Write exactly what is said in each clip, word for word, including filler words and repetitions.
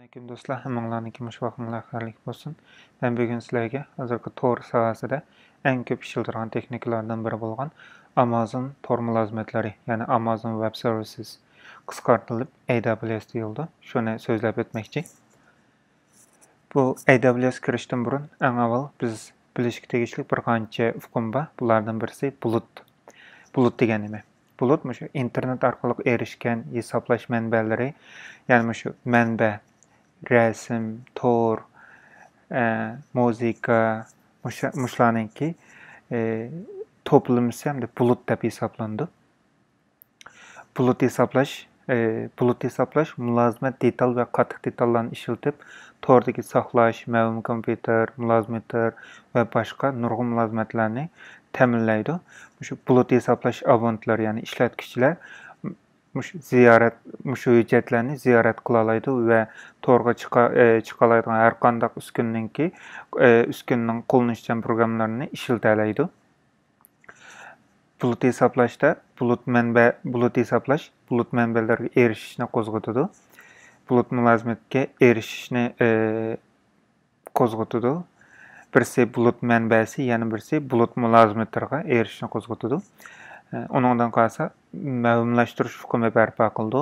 ئەلەيكۇم دوستلار، ھەممىڭلارنىڭكى مۇشۇ ۋاقتىڭلار خەيرلىك بولسۇن. مەن بۈگۈن سىلەرگە ھازىرقى تور ساھەسىدە ئەڭ كۆپ ئىشلىتىدىغان تېخنىكىلاردىن بىرى بولغان ئامازون تور مۇلازىمەتلىرى، يەنى ئامازون ۋېب سېرۋىسىس، قىسقارتىلىپ ئەي دابلىيۇ ئەس دېيىلىدۇ، شۇنى سۆزلەپ ئۆتمەكچى. بۇ ئەي دابلىيۇ ئەس كىرىشتىن بۇرۇن، ئەڭ ئاۋۋال بىز بىلىشكە تېگىشلىك بىر قانچە ئۇقۇم بار. بۇلاردىن بىرسى بۇلۇت. بۇلۇت دېگەن نېمە؟ بۇلۇت مۇشۇ ئىنتېرنېت ئارقىلىق ئېرىشكەن ھېسابلاش مەنبەلىرى، يەنى مۇشۇ مەنبە، رەسىم، تور، ئە، مۇزىكا، مۇشۇ، مۇشۇلارنىڭكى، ئە، توپلىمىسى ھەمدە بۇلۇت دەپ ھېسابلىنىدۇ. بۇلۇت ھېسابلاش، ئە، بۇلۇت ھېسابلاش مۇلازىمەت دېتال ۋە قاتتىق دېتاللارنى ئىشلىتىپ، توردىكى ساقلاش، مەۋھۇم كومپيۇتېر، مۇلازىمېتىر ۋە باشقا نۇرغۇن مۇلازىمەتلەرنى تەمىنلەيدۇ. مۇشۇ بۇلۇت ھېسابلاش ئابونېنتلىرى، يەنى ئىشلەتكۈچىلەر مۇشۇ زىيارەت، مۇشۇ ھۆججەتلەرنى زىيارەت قىلالايدۇ ۋە تورغا چىقا-، ئە، چىقالايدىغان ھەر قانداق ئۈسكۈنىنىڭكى، ئە، ئۈسكۈنىنىڭ قوللىنىشچان پروگراممىلىرىنى ئىشلىتەلەيدۇ. بۇلۇت ھېسابلاشتا بۇلۇت مەنبە، بۇلۇت ھېسابلاش بۇلۇت مەنبەلىرىگە ئېرىشىشنى قوزغىتىدۇ. بۇلۇت مۇلازىمەتكە ئېرىشىشنى، ئى، قوزغىتىدۇ. بىرسى بۇلۇت مەنبەسى، يەنە بىرسى بۇلۇت مۇلازىمىتىغا ئېرىشىشنى قوزغىتىدۇ. ئى، ئۇنىڭدىن قالسا مەۋھۇملاشتۇرۇش ئۇقۇمى بەرپا قىلىدۇ.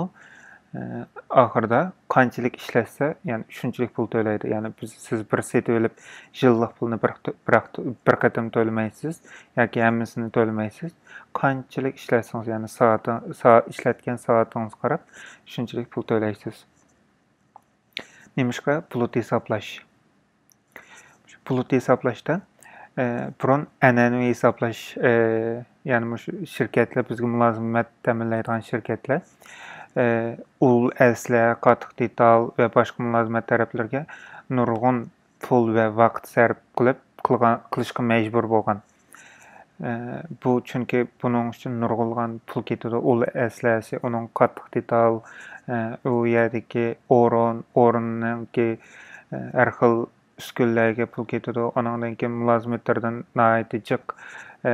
ئاخىرىدا قانچىلىك ئىشلەتسە، يەنى شۇنچىلىك پۇل تۆلەيدۇ. يەنى بىز، سىز بىر سېتىۋېلىپ يىللىق پۇلنى بىر، بىر، بىر قېتىم تۆلىمەيسىز ياكى ھەممىسىنى تۆلىمەيسىز. قانچىلىك ئىشلەتسىڭىز، يەنى سائىتىڭ-، سا-، ئىشلەتكەن سائىتىڭىزغا قاراپ شۇنچىلىك پۇل تۆلەيسىز. نېمىشقا بۇلۇت ھېسابلاش؟ بۇلۇت ھېسابلاشتا، ئە، بۇرۇن ئەنئەنىۋى ھېسابلاش، ئە، يەنى مۇشۇ شىركەتلەر، بىزگە مۇلازىمەت تەمىنلەيدىغان شىركەتلەر، ئە، ئۇل ئەسلىھە، قاتتىق دېتال ۋە باشقا مۇلازىمەت تەرەپلىرىگە نۇرغۇن پۇل ۋە ۋاقىت سەرپ قىلىپ قىلغان، قىلىشقا مەجبۇر بولغان. ئە، بۇ چۈنكى بۇنىڭ ئۈچۈن نۇرغۇنلىغان پۇل كېتىدۇ. ئۇل ئەسلىھەسى، ئۇنىڭ قاتتىق دېتال، ئە، ئۇ يەردىكى ئورۇن، ئورۇننىڭكى، ئە، ھەر خىل ئۈسكۈنىلەرگە پۇل كېتىدۇ. ئانىڭدىن كېيىن مۇلازىمېتىردىن ناھايىتى جىق، ئە،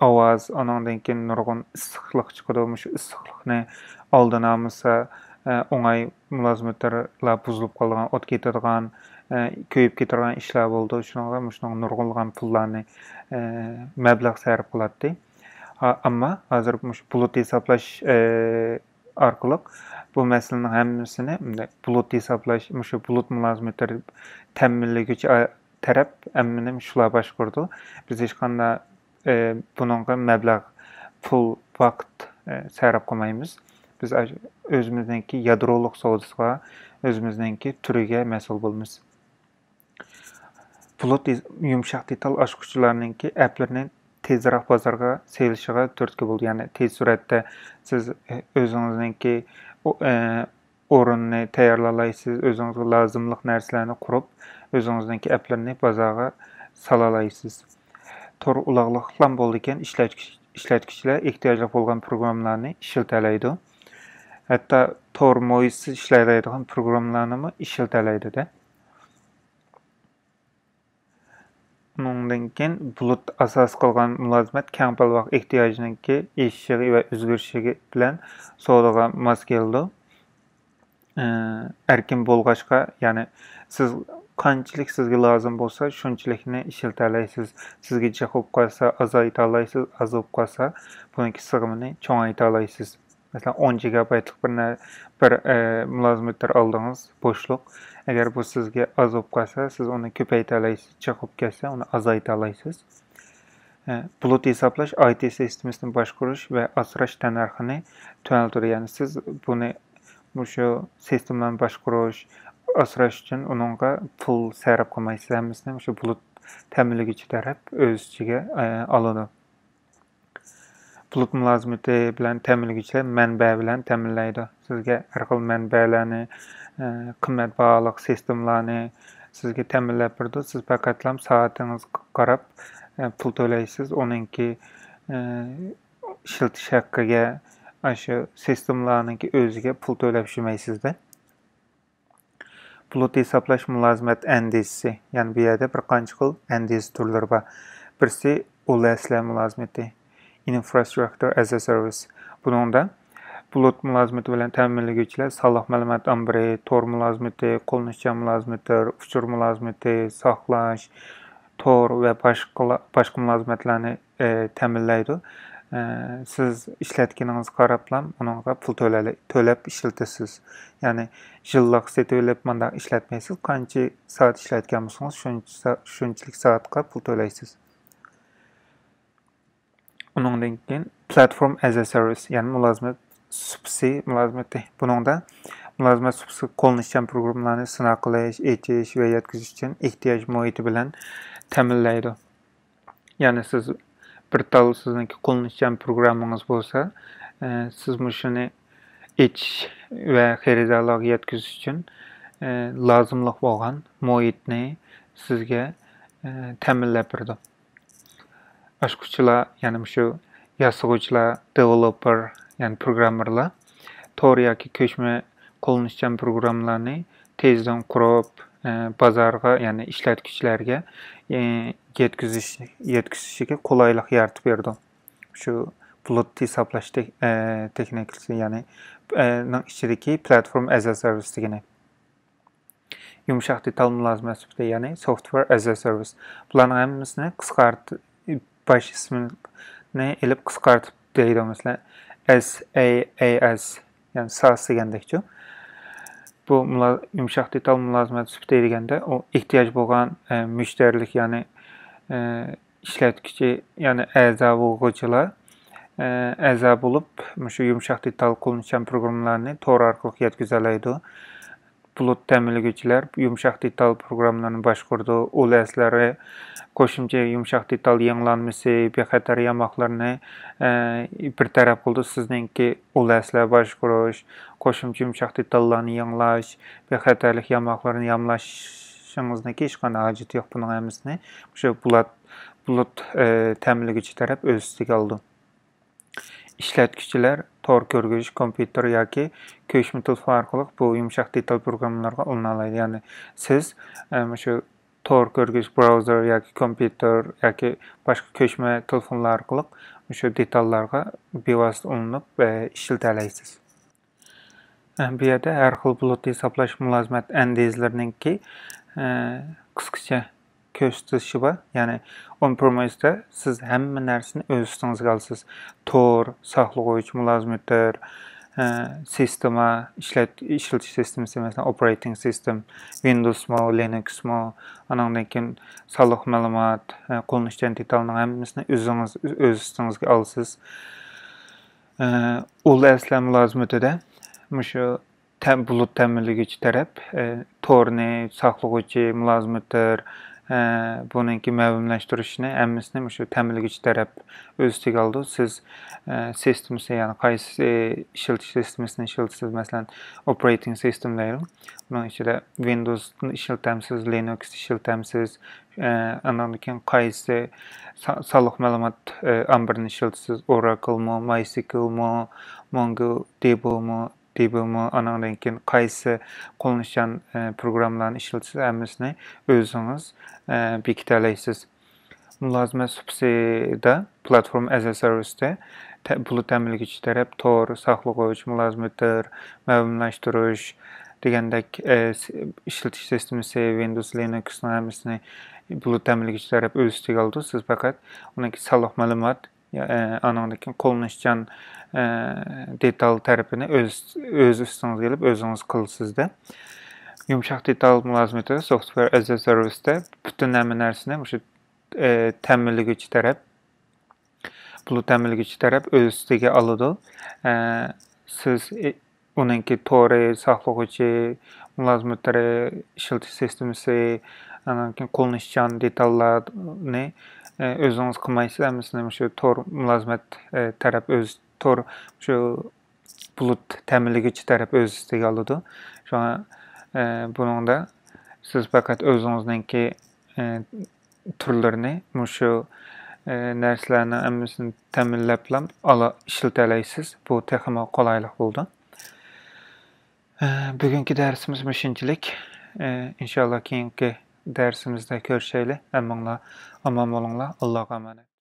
ئاۋاز، ئانىڭدىن كېيىن نۇرغۇن ئىسسىقلىق چىقىدۇ. مۇشۇ ئىسسىقلىقنى ئالدىنى ئالمىسا، ئە، ئوڭاي مۇلازىمېتىرلار بۇزۇلۇپ قالىدىغان، ئوت كېتىدىغان، ئە، كۆيۈپ كېتىدىغان ئىشلار بولىدۇ. شۇنىڭغا مۇشۇنىڭغا نۇرغۇنلىغان پۇللارنى، ئە، مەبلەغ سەرپ قىلاتتى. ئا-، ئەمما ھازىر مۇشۇ بۇلۇت ھېسابلاش، ئە، ئارقىلىق بۇ مەسىلىنىڭ ھەممىسىنى، بۇلۇت ھېسابلاش، مۇشۇ بۇلۇت مۇلازىمىتى تەمىنلىگۈچى، ئا، تەرەپ ھەممىنى شۇلار باشقۇرىدۇ. بىز ھېچقانداق، ئە، بۇنىڭغا مەبلەغ، پۇل، ۋاقىت، ئە، سەرپ قىلمايمىز. بىز ئاش-، ئۆزىمىزنىڭكى يادرولۇق سودىسىغا، ئۆزىمىزنىڭكى تۈرىگە مەسئۇل بولىمىز. بۇلۇت يۇمشاق دېتال ئاچقۇچلارنىڭكى ئەپلىرىنى تېزرەك بازارغا سېلىشىغا تۈرتكە بولىدۇ. يەنى تېز سۈرئەتتە سىز ئۆزىڭىزنىڭكى ئو-، ئە، ئورۇننى تەييارلالايسىز، ئۆزىڭىزگە لازىملىق نەرسىلەرنى قۇرۇپ، ئۆزىڭىزنىڭكى ئەپلىرىنى بازارغا سالالايسىز. تور ئۇلاغلىقلام بولىدىكەن، ئىشلەتكۈچ-، ئىشلەتكۈچىلەر ئېھتىياجلىق بولغان پروگراممىلارنى ئىشلىتەلەيدۇ. ھەتتا تور مويىسىز ئىشلەيدىغان پروگراممىلارنىمۇ ئىشلىتەلەيدۇ-دە. ئۇنىڭدىن كېيىن بۇلۇت ئاساس قىلغان مۇلازىمەت كەڭ پەلۋاق ئېھتىياجىنىڭكى ئېشىشىغا ۋە ئۆزگىرىشىگە بىلەن سودىغا ماس كېلىدۇ. ئە، ئەركىن بولغاچقا، يەنى سىز قانچىلىك سىزگە لازىم بولسا، شۇنچىلىكنى ئىشلىتەلەيسىز. سىزگە جىق بولۇپ قالسا، ئازايتالايسىز، ئاز بولۇپ قالسا، بۇنىڭكى سىغىمىنى چوڭايتالايسىز. مەسىلەن، ئون گىگابايتلىق بىر نە-، بىر، ئە، مۇلازىمەتلەر ئالدىڭىز، بوشلۇق. ئەگەر بۇ سىزگە ئاز بولۇپ قالسا، سىز ئۇنى كۆپەيتەلەيسىز، جىق بولۇپ كەتسە، ئۇنى ئازايتالايسىز. ئە، بۇلۇت ھېسابلاش، ئاي تى سىستېمىسىنى باشقۇرۇش ۋە ئاسراش تەننەرخىنى تۆۋەنلىتىدۇ. يەنى سىز بۇنى، مۇشۇ سىستېمىلارنى باشقۇرۇش، ئاسراش ئۈچۈن ئۇنىڭغا پۇل سەرپ قىلمايسىز. ھەممىسىنى مۇشۇ بۇلۇت تەمىنلىگۈچى تەرەپ ئۆز ئىچىگە، ئە، ئالىدۇ. بۇلۇت مۇلازىمىتى بىلەن تەمىنلىگۈچىلەر مەنبە بىلەن تەمىنلەيدۇ. سىزگە ھەر خىل مەنبەلەرنى، ئە، قىممەت باھالىق سىستېمىلارنى سىزگە تەمىنلەپ بېرىدۇ. سىز پەقەتلا سائىتىڭىزگە قاراپ، ئە، پۇل تۆلەيسىز. ئۇنىڭكى، ئە، ئىشلىتىش ھەققىگە، ئاشۇ سىستېمىلارنىڭكى ئۆزىگە پۇل تۆلەپ يۈرمەيسىز-دە. بۇلۇت ھېسابلاش مۇلازىمەت ئەندىزىسى. يەنى بۇ يەردە بىر قانچە خىل ئەندىزە تۈرلىرى بار. بىرسى ئۇل ئەسلىھە مۇلازىمىتى، Infrastructure as a Service. بۇنىڭدا بۇلۇت مۇلازىمىتى بىلەن تەمىنلىگۈچىلەر سانلىق مەلۇمات ئامبىرى، تور مۇلازىمىتى، قوللىنىشچان مۇلازىمىتى، ئۇچۇر مۇلازىمىتى، ساقلاش، تور ۋە باشقىلا-، باشقا مۇلازىمەتلەرنى، ئى، تەمىنلەيدۇ. ئى، سىز ئىشلەتكىنىڭىزگە قاراپلا ئۇنىڭغا پۇل تۆلەي-، تۆلەپ ئىشلىتىسىز. يەنى يىللىق سېتىۋېلىپ مۇنداق ئىشلەتمەيسىز. قانچە سائەت ئىشلەتكەن بولسىڭىز، شۇنچە سا-، شۇنچىلىك سائەتقا پۇل تۆلەيسىز. ئۇنىڭدىن كېيىن platform as a service، يەنى مۇلازىمەت سۇپىسى مۇلازىمىتى. بۇنىڭدا مۇلازىمەت سۇپىسى قوللىنىشچان پروگراممىلارنى سىناق قىلىش، ئېچىش ۋە يەتكۈزۈش ئۈچۈن ئېھتىياج مۇھىتى بىلەن تەمىنلەيدۇ. يەنى سىز بىر تال سىزنىڭكى قوللىنىشچان پروگراممىڭىز بولسا، ئە، سىز مۇشۇنى ئېچىش ۋە خېرىدارلارغا يەتكۈزۈش ئۈچۈن، ئە، لازىملىق بولغان مۇھىتنى سىزگە، ئە، تەمىنلەپ بېرىدۇ. ئاچقۇچىلار، يەنى مۇشۇ ياسىغۇچىلار، developer، يەنى پروگراممېرلار تور ياكى كۆچمە قوللىنىشچان پروگراممىلارنى تېزدىن قۇرۇپ، ئە، بازارغا، يەنى ئىشلەتكۈچىلەرگە، ئە، يەتكۈزۈش، يەتكۈزۈشىگە قولايلىق يارىتىپ بېرىدۇ. شۇ بۇلۇت ھېسابلاش تېك-، ئە، تېخنىكىسى، يەنى، ئە، نىڭ ئىچىدىكى platform as a service دېگىنى. يۇمشاق دېتال مۇلازىمەت سۈپىتى، يەنى software as a service. بۇلارنىڭ ھەممىسىنى قىسقارت-، باش ئىسمىنى ئېلىپ قىسقارتىپ دەيدۇ، مەسىلەن، SaaS، يەنى ساس دېگەندەكچۇ. بۇ مۇلا-، يۇمشاق دېتال مۇلازىمەت سۈپىتى دېگەندە، ئۇ ئېھتىياج بولغان، ئە، مۇشتەرىلىك، يەنى، ئە، ئىشلەتكۈچى، يەنى ئەزا بولغۇچىلار، ئە، ئەزا بولۇپ، مۇشۇ يۇمشاق دېتال قوللىنىشچان پروگراممىلارنى تور ئارقىلىق يەتكۈزەلەيدۇ. بۇلۇت تەمىنلىگۈچىلەر يۇمشاق دېتال پروگراممىلىرىنى باشقۇرىدۇ. ئۇل ئەسلىرى قوشۇمچە يۇمشاق دېتال يېڭىلانمىسى، بىخەتەر ياماقلىرىنى، ئە، بىر تەرەپ قىلىدۇ. سىزنىڭكى ئۇل ئەسلەر باشقۇرۇش، قوشۇمچە يۇمشاق دېتاللارنى يېڭىلاش، بىخەتەرلىك ياماقلىرىنى يامىلاشىڭىزنىڭكى ھېچقانداق ھاجىتى يوق. بۇنىڭ ھەممىسىنى مۇشۇ بۇلات-، بۇلۇت، ئە، تەمىنلىگۈچى تەرەپ ئۆز ئۈستىگە ئالىدۇ. ئىشلەتكۈچىلەر تور كۆرگۈزۈش كومپيۇتېر ياكى كۆچمە تېلېفون ئارقىلىق بۇ يۇمشاق دېتال پروگراممىلارغا ئۇلىنالايدۇ. يەنى سىز، ئە، مۇشۇ تور كۆرگۈزۈش براۋزېر ياكى كومپيۇتېر ياكى باشقا كۆچمە تېلېفونلار ئارقىلىق مۇشۇ دېتاللارغا بىۋاسىتە ئۇلىنىپ، ئە، ئىشلىتەلەيسىز. ئە، بۇ يەردە ھەر خىل بۇلۇت ھېسابلاش مۇلازىمەت ئەندىزىلىرىنىڭكى، ئە، قىسقىچە كۆرسىتىلىشى بار. يەنى on premise-تە سىز ھەممە نەرسىنى ئۆز ئۈستىڭىزگە ئالىسىز. تور، ساقلىغۇچ، مۇلازىمېتىر، ئە، سىستېما، ئىشلەت-، ئىشلىتىش سىستېمىسى، مەسىلەن، operating system، Windows-مۇ، Linux-مۇ، ئانىڭدىن كېيىن سانلىق مەلۇمات، ئە، قوللىنىشچان دېتالنىڭ ھەممىسىنى ئۆزىڭىز، ئۆز ئۈستىڭىزگە ئالىسىز. ئە، ئۇل ئەسلەر مۇلازىمىتىدە مۇشۇ تە-، بۇلۇت تەمىنلىگۈچى تەرەپ، ئە، تورنى، ساقلىغۇچى، مۇلازىمېتىر، ئە، بۇنىڭكى مەۋھۇملاشتۇرۇشنى ھەممىسىنى مۇشۇ تەمىنلىگۈچى تەرەپ ئۆز ئۈستىگە ئالىدۇ. سىز، ئە، سىستېمىسى، يەنى قايسى ئىشلىتىش سىستېمىسىنى ئىشلىتىسىز، مەسىلەن، operating system دەيدۇ. بۇنىڭ ئىچىدە Windows-نى ئىشلىتەمسىز، Linux ئىشلىتەمسىز، ئە، ئاندىن كېيىن قايسى سا-، سانلىق مەلۇمات، ئە، ئامبىرىنى ئىشلىتىسىز، Oracle-مۇ، MySQL-مۇ، MongoDB-مۇ، دېبىمۇ، ئانىڭدىن كېيىن قايسى قوللىنىشچان، ئە، پروگراممىلارنى ئىشلىتىسىز، ھەممىسىنى ئۆزىڭىز، ئە، بېكىتەلەيسىز. مۇلازىمەت سۇپىسىدا platform as a service-تە تە-، بۇلۇت تەمىنلىگۈچى تەرەپ تور، ساقلىغۇچ، مۇلازىمېتىر، مەۋھۇملاشتۇرۇش دېگەندەك، ئە، س-، ئىشلىتىش سىستېمىسى، Windows، Linux-نىڭ ھەممىسىنى بۇلۇت تەمىنلىگۈچى تەرەپ ئۆز ئۈستىگە ئالىدۇ. سىز پەقەت ئۇنىڭكى سانلىق مەلۇمات، ئە، ئانىڭدىن كېيىن قوللىنىشچان، ئە، دېتال تەرىپىنى ئۆز، ئۆز ئۈستىڭىزگە ئېلىپ، ئۆزىڭىز قىلىسىزدە. يۇمشاق دېتال مۇلازىمىتى، software as a service-تە پۈتۈن ھەممە نەرسىنى مۇشۇ، ئە، تەمىنلىگۈچى تەرەپ، بۇلۇت تەمىنلىگۈچى تەرەپ ئۆز ئۈستىگە ئالىدۇ. ئە، سىز، ئە، ئۇنىڭكى تورى، ساقلىغۇچى، مۇلازىمەتلىرى، ئىشلىتىش سىستېمىسى، ئاندىن كېيىن قوللىنىشچان دېتاللارنى، ئە، ئۆزىڭىز قىلمايسىز، ھەممىسىنى مۇشۇ تور مۇلازىمەت، ئە، تەرەپ ئۆز تور، شۇ بۇلۇت تەمىنلىگۈچى تەرەپ ئۆز ئۈستىگە ئالىدۇ. شۇڭا، ئە، بۇنىڭدا سىز پەقەت ئۆزىڭىزنىڭكى، ئە، تۈرلىرىنى مۇشۇ، ئە، نەرسىلەرنىڭ ھەممىسىنى تەمىنلەپلا ئالا-، ئىشلىتەلەيسىز. بۇ تېخىمۇ قولايلىق بولىدۇ. ئە، بۈگۈنكى دەرسىمىز مۇشۇنچىلىك. ئە، ئىنشاللا كېيىنكى دەرسىمىزدە كۆرۈشەيلى. ھەممىڭلار ئامان بولۇڭلار. ئاللاغا ئامانەت.